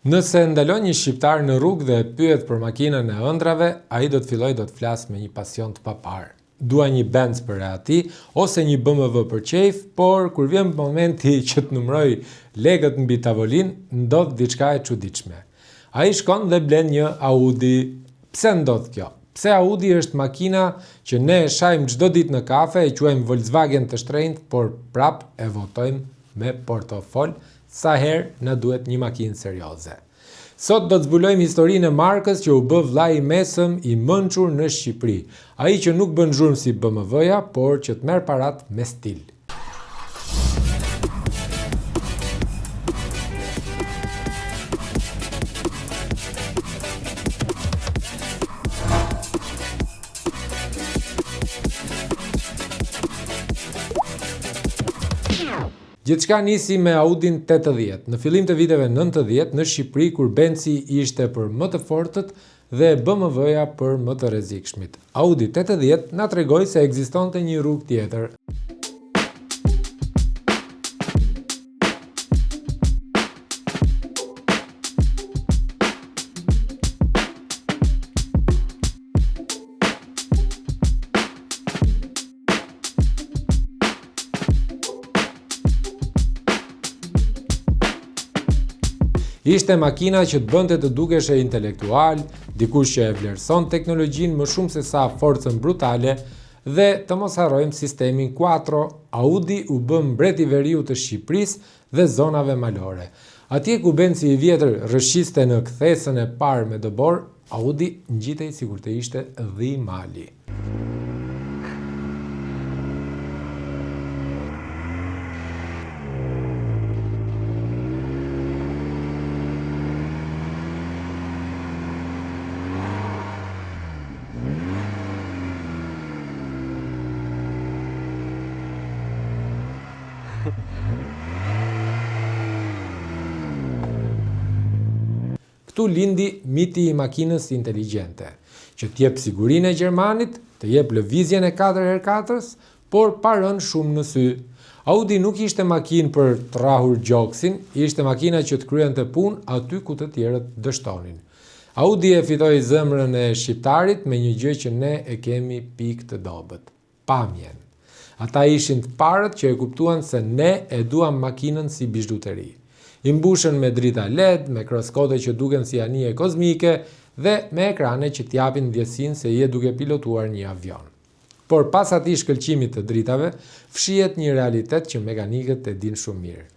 Nëse ndalon një shqiptar në rrugë dhe e pyet për makinën e ëndrrave, ai do të fillojë do të flasë me një pasion të paparë. Dua një Benz për rehati ose një BMW për qejf, por kur vjen momenti që të numërojë lekët mbi tavolinë, ndodh diçka e çuditshme. Ai shkon dhe blen një Audi. Pse ndodh kjo? Pse Audi është makina që ne e shajmë çdo ditë në kafe, e quajmë Volkswagen të shtrenjtë, por prapë e votojmë me portofol sa herë na duhet një makinë serioze. Sot do të zbulojmë historinë e markës që u bë vëllai i mesëm i mençur në Shqipëri, ai që nuk bën zhurmë si BMW-ja, por që të merr paratë me stil. Gjithçka nisi me Audin 80, në fillim të viteve 90 në Shqipëri kur Benzi ishte për më të fortët dhe BMW-ja për më të rrezikshmit. Audi 80 na tregoi se ekzistonte një rrugë tjetër. Ishte makina që të bënte të dukeshe intelektual, dikush që e vlerëson teknologjinë më shumë se sa forcën brutale dhe të mos harrojmë sistemin Quattro, Audi u bë mbret i veriut të Shqipërisë dhe zonave malore. Atje ku Benzi i vjetër rrëshqiste në kthesën e parë me dëborë, Audi ngjitej sikur të ishte dhi mali. Këtu lindi miti i makinës inteligjente, që të jep sigurinë e gjermanit, të jep lëvizjen e 4x4-s, por pa rënë shumë në sy. Audi nuk ishte makinë për të rrahur gjoksin, ishte makina që të kryente punë aty ku të tjerët dështonin. Audi e fitoi zemrën e shqiptarit me një gjë që ne e kemi pikë të dobët. Pamjen. Ata ishin të parët që e kuptuan se ne e duam makinën si bizhuteri. I mbushën me drita LED, me kroskote që duken si anije kozmike dhe me ekrane që të japin ndjesinë se je duke pilotuar një avion. Por pas atij shkëlqimit të dritave, fshihet një realitet që mekanikët e dinë shumë mirë.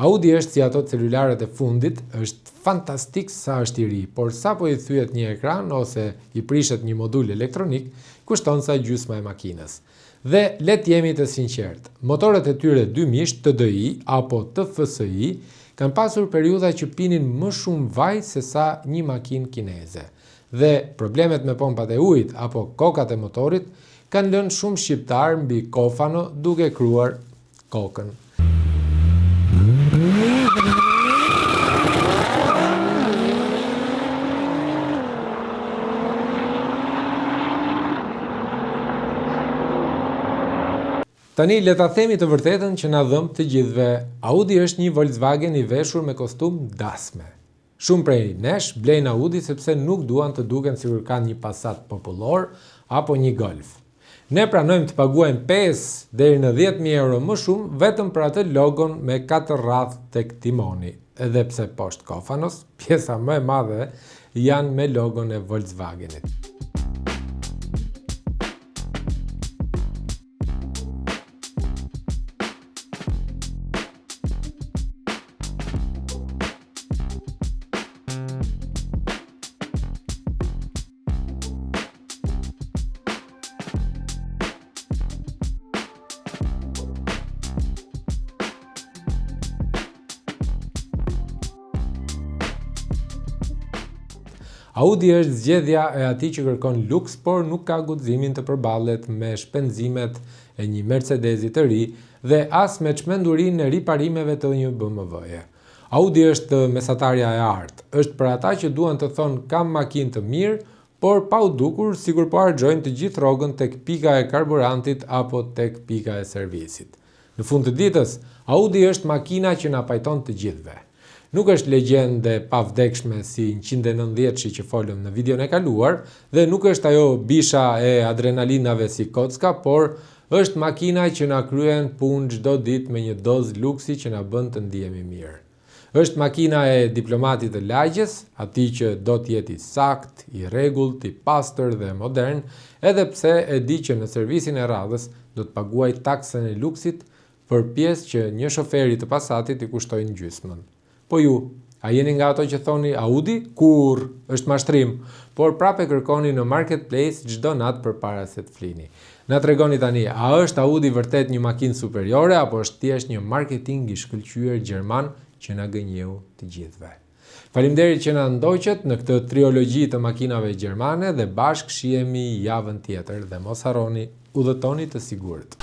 Audi është si ato celularët e fundit, është fantastik sa është i ri, por sapo i thyet një ekran ose i prishet një modul elektronik, kushton sa gjysma e makinës. Dhe le të jemi të sinqertë, motorët e tyre dymijësh TDI apo TFSI kanë pasur periudha që pinin më shumë vaj se sa një makinë kineze. Dhe problemet me pompat e ujit apo kokat e motorit kanë lënë shumë shqiptarë mbi kofano duke kruar kokën. Tani le ta themi të vërtetën që na dhëmb të gjithëve. Audi është një Volkswagen i veshur me kostum dasme. Shumë prej nesh blejnë Audi sepse nuk duan të duken sikur kanë një Passat popullor apo një Golf. Ne pranojmë të paguajmë 5 deri në 10.000 euro më shumë vetëm për atë logon me katër rrathë tek timoni, edhe pse poshtë kofanos, pjesa më e madhe janë me logon e Volkswagenit. Audi është zgjedhja e atij që kërkon luks, por nuk ka guximin të përballet me shpenzimet e një Mercedesi të ri dhe as me çmendurinë e riparimeve të një BMW-je. Audi është mesatarja e artë, është për ata që duan të thonë kam makinë të mirë, por pa u dukur sikur po harxhojnë të gjithë rrogën tek pika e karburantit apo tek pika e servisit. Në fund të ditës, Audi është makina që na pajton të gjithëve. Nuk është legjendë e pavdekshme si 190-shi që folëm në videon e kaluar dhe nuk është ajo bisha e adrenalinave si kocka, por është makina që na kryen punë çdo ditë me një dozë luksi që na bën të ndihemi mirë. Është makina e diplomatit të lagjes, atij që do të jetë i saktë, i rregullt, i pastër dhe modern, edhe pse e di që në servisin e radhës do të paguajë taksën e luksit për pjesë që një shoferi të Passatit i kushtojnë gjysmën. Po ju, a jeni nga ato që thoni Audi? Kurrë, është mashtrim, por prapë e kërkoni në Marketplace çdo natë përpara se të flini. Na tregoni tani, a është Audi vërtet një makinë superiore apo është thjesht një marketing i shkëlqyer gjerman që na gënjeu të gjithëve? Faleminderit që na ndoqët në këtë triologji të makinave gjermane dhe bashkë shihemi javën tjetër dhe mos harroni, udhëtoni të sigurt.